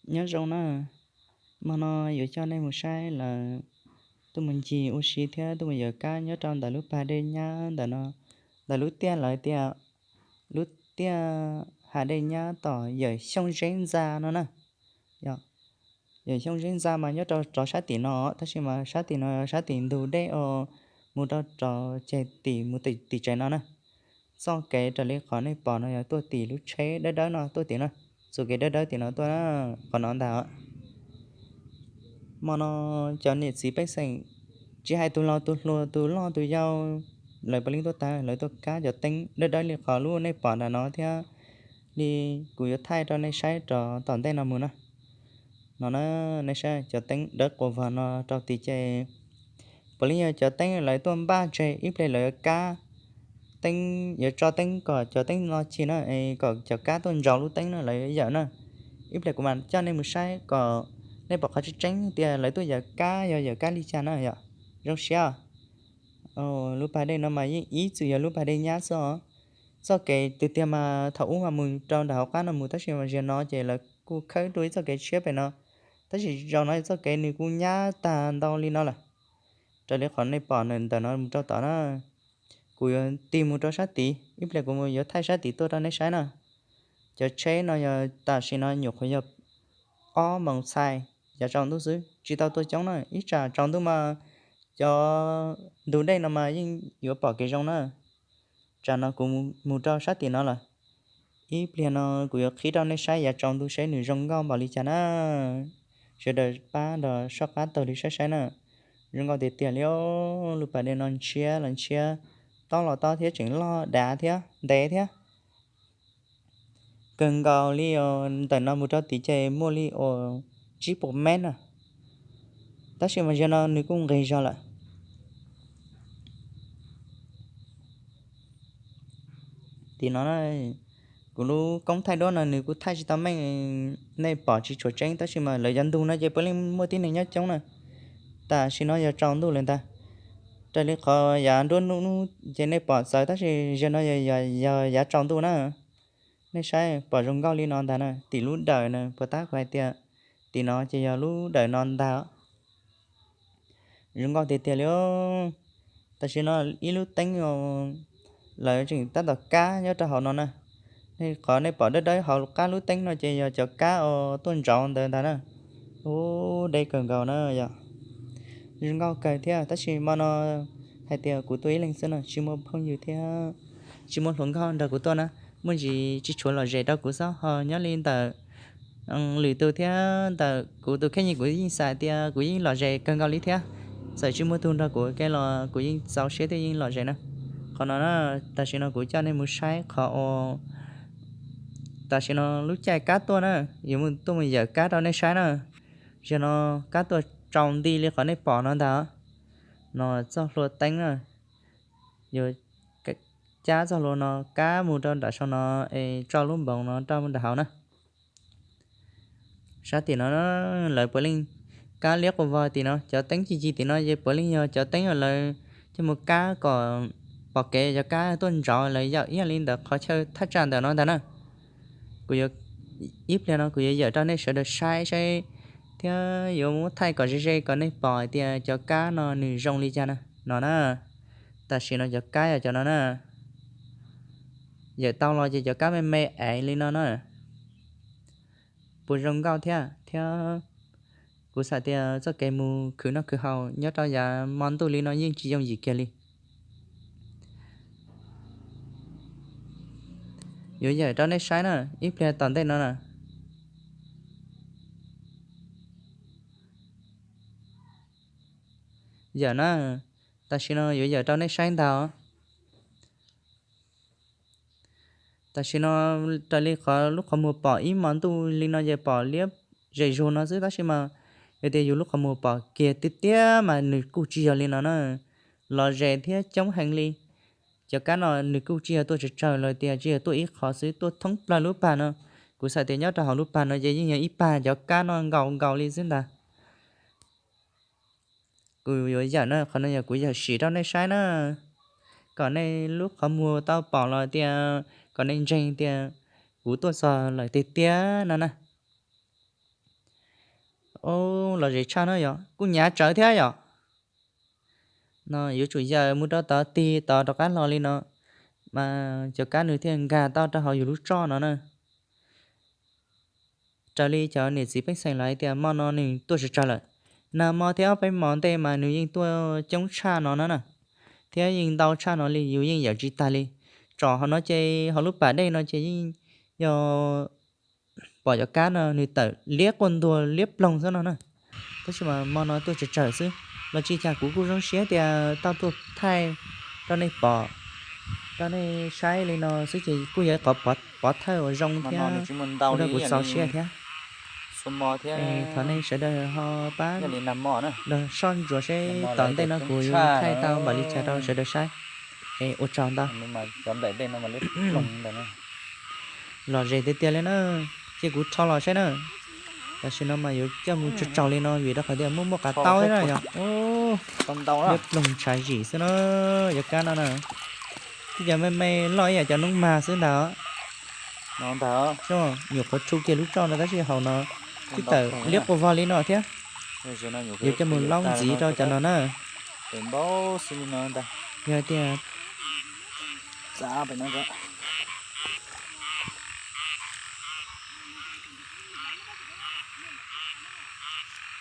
Nyob zoo na, hmo no yuav coj nej mus saib lawv tuaj mus ncig ua si thiab tuaj mus yawm kab nyob rau ntawm lub pas dej nyab ntawm no, ntawm lub tiaj lawv tias lub tiaj hav dej nyab tom Yawm Xyooj Zeb Ntxa no na. Yog, Yawm Xyooj Zeb Ntxa mas nyob rau rov sab tim no, tab sis mas sab tim no sab tim ntug dej os, mus rau rov ceg tim mus tim tsev no na. Txoj kev raws li qhov nej pom no yog tuaj tim lub tsheb dawb dawb no tuaj tim no, txoj kev dawb dawb tim no tuaj, qhov no ntag. Hmo no cov niam txiv pej xeem, tsis hais tus laus tus hluas tus loj tus yau, lawv puav leej tuaj tag, lawv tuaj kab cov teeb dawb dawb li qhov lub nej pom nram no thiab li. Kuv yuav thaij rau nej saib rov tom ntej no mus na. No na, nej saib cov teeb dawb quas vog no rau tid ces puav leej yog cov teeb lawv tuaj npaj tseg ib pliag lawv yuav kab teeb, yuav tso teeb kom cov teeb no cig na, kom cov kab tuaj ntsaum lub teeb na lawv yuav yawm na. Ib pliag kuv mam coj nej mus saib kom nej pom qhov tseeb tseeb tias lawv tuaj yawm kab yog yawm kab li cas na yom. Zoo siab. Lub pas dej no mas yeej ib txwm yog lub pas dej nyab xwb os. Txoj kev tiag tiag mas thaum ub mas mus rau nram hauv qab no mus, tab sis mas zaum no ces lawv kuj khawb dua ib txoj kev tshiab pem no, tab sis zaum no txoj kev nws kuj nyab tag ntau li no lawm. Raws li qhov nej pom ntawm no mus rau tod na, kuv yuav tig mus rau sab tid, ib pliag kuv yuav thaij sab tid tuaj rau nej saib na. Cov tsheb no yog tam sim no nyuam qhuav yog ob moos txhais yav tsaus ntuj xwb, tsis tau tuaj coob na, ib tsam tsaus ntuj mas cov ntug dej no mas yeej yuav pom kev zoo na. Tsam no kuv mus rau sab tim no lawm, ib pliag no kuv yuav qhib rau nej saib yav tsaus ntuj seb nws zoo nkauj npaum li cas na. Sawv daws pab nrog soj qab taug li saib saib na. Zoo nkauj tiag tiag li os, lub pas dej no ntshiab los ntshiab, tob los tob thiab tseem loj dav thiab ntev thiab. Kawg nkaus li os, ntawm no mus rau tid ces muaj li uas tsib puas mev na, tab sis mas zaum no nws kuj nqis zog lawm. Tim no, kuv lub koob thaij duab no nws kuj thaij tsis tau meej, nej pom tsis tshua tseeb, tab sis mas lawv cov ntug no ces puav leej muaj tib neeg nyob coob na. Tam sim no yog tsaus ntuj lawm ntag. Raws li qhov yav nruab hnub ces nej pom txawv, tab sis zaum no yog yav tsaus ntuj na. Nej saib pom zoo nkauj li no ntag na, tim lub dawm na, puas tab kuv hais tias tim no ces yog lub dawm no ntag. Zoo nkauj tiag tiag li. Tam sim no ib lub teeb, lawv tseem tab tom kab nyob rau hauv no na. Nej qhov nej pom dawb dawb hauv qab lub teeb no ces yog cov kab uas tuaj ntsauv ntawd ntag na. Ub, deb kawg nkaus na yom. Zoo nkauj kawg thiab, tab sis hmo no hais tias kuv tuaj ib leeg xwb no, tsis muaj phooj ywg thiab tsis muaj hluas nkauj nrog kuv tuaj na. Muaj ntsis tsis tshuav lom zem rau kuv xwb, ho nyob li ntawm lwm tus thiab ntawm kuv tus kheej kuv yeej xav tias kuv yeej lom zem kawg nkaus li thiab. Txawm tsis muaj tug nrog kuv ua ke los kuv yeej txaus siab thiab yeej lom zem na. Qhov no na, tam sim no kuv coj nej mus saib qhov uas tam sim no lub caij kab tuaj na, yuav mus tuaj mus yawm kab rau nej saib na. Zaum no kab tuaj tsaus nti li qhov nej pom no ntag. No txoj hlua teeb na, yuav cab txoj hlua no kab mus rau nram saum no es tso lub npoos no rau nram hauv na. Sab tim no lawv puav leej kab liab quas vog tim no, cov teeb ci ci tim no ces puav leej yog cov teeb uas lawv coj mus kab kom pom kev cov kab tuaj ntsauv, lawv yawm ib yam li ntawd qhov chaw thaj tsam ntawm no ntag na. Kuv yuav, ib pliag no kuv yuav yawm rau nej sawv daws saib saib thiab yuav muab thaij kom ze ze kom nej pom hais tias cov kab no nws zoo li cas na. No na, tam sim no cov kab yog cov no na. Yawm tau los ces cov kab me me ev li no na. Puas zoo nkauj thiab thiab. Kuv xav tias txoj kev mus khwv noj khwv haus nyob rau yav hmo ntuj li no yeej tsis yooj yim kiag li. Yuav yawm rau nej saib na, ib pliag tom ntej no na. Yawm na, tam sim no yuav yawm rau nej saib ntag. Tam sim no raws li qhov lub qhov muag pom ib hmo ntuj li no ces pom liab zem zuag no xwb, tab sis mas yog tias yus lub qhov muag pom kiag tiag tiag mas nws kuj tsis yog li no na. Lom zem thiab coob heev li. Cov kab no nws kuj tsis yog tuaj tsawg tsawg los tias tsis yog tuaj ib qho xwb, tuaj thoob plaws lub pas no. Kuv xav tias nyob rau hauv lub pas no ces yeej yog ib pas cov kab no nkaus nkaus li xwb ntag. Kuv yuav yawm na, qhov no yog kuv yawm sim rau nej saib na, kom nej lub qhov muag tau pom los tias kom nej ntseeg tias kuv tuaj txog lawm tiag tiag no na. Lom zem tshaj no yog kuj nyav tsawv thiab yom. No yuav tsum yawm mus rau tod tig tod rov qab hlo li no, mas cov kab nws thiaj nkag tau rau hauv yus lub tsoj no na. Raws li cov niam txiv pej xeem lawv hais tias hmo no nws tuaj tsawg tsawg lawm. Nag hmo thiab ob peb hmo ntej mas nws yeej tuaj coob tshaj no na na, thiab yeej ntau tshaj no li, yus yeej yawm tsis tag li. Tsom hauv no ces hauv lub pas dej no ces yeej yog pom cov kab no nws tawm liab quaj ntuag liab ploog xwb no na. Tab sis mas hmo no tuaj tsawg tsawg xwb, los tsis cas kuv kuj zoo siab tias tau tuaj thaij rau nej pom, rau nej saib li no xwb ces kuj yog ib qhov pov thawj uas zoo thiab ua rau kuv txaus siab thiab. Thov nej sawv daws ho pab soj ntsuam seb tom ntej no kuv yuav thaij tau npaum li cas rau sawv daws saib. Es ua tsaug ntau. Lom zem tiag tiag li na, cia kuv rho los saib na. Tam sim no mas yuav coj mus tsaug tsaug li no vim rau qhov tias muaj muaj qav taub na yog. Liab ploog tshav zim xwb na, cov kab no na. Twb cov me me loj ib yam cov noob mag xwb ntag. Nyuam qhuav tshu kiag lub tsoj no tab sis hauv no twb tawm liab quas vog li no thiab. Yuav coj mus laub ntxiv rau cov no na. Yog tias